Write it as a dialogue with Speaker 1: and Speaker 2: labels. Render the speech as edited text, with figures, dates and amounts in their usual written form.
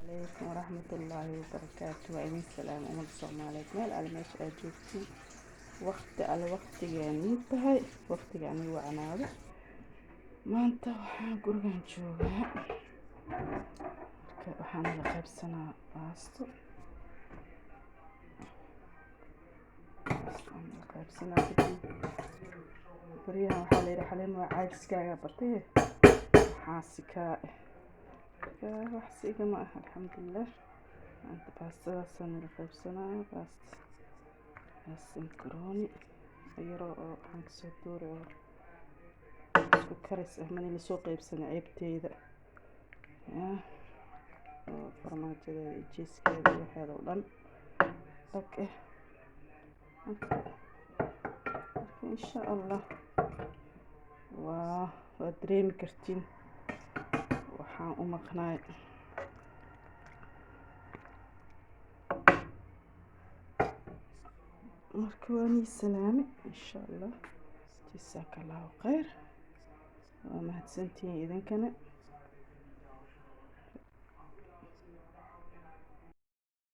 Speaker 1: Calaykum waraxmatullaahi wabarakaatu. Waa idin salaam ummadda Soomaaliyeed meel alle meesha aad joogtiin, waqti alle waqtigeennii tahay, waqtiga aniga wacnaado. Maanta waxaan gurigan joogaa, marka waxaan la qaybsanaa baasto. Baastaan la qaybsanaa. Baryahan waxaa la yidhi, "Xaliima, waa caajiskaaga batay, waxaa si kaa eh?" Wax si igama ah, alxamdulilah. Maanta baastadaasaan la qaybsanaa, baasta baasta macaroni yaroo oo waxaan kasoo tuuray oo isku karis ah. Mani lasoo qaybsanay ceebteyda ya oo farmaajadeeda iyo jiiskeeda iyo waxeeda oo dhan dhag eh. Marka insha Allah waa dareemi kartiin waxaan u maqnaay. Marka waa nii salaame, insha Allah. Jasaaka Allahu khayr, waa mahadsantihiin idinkana.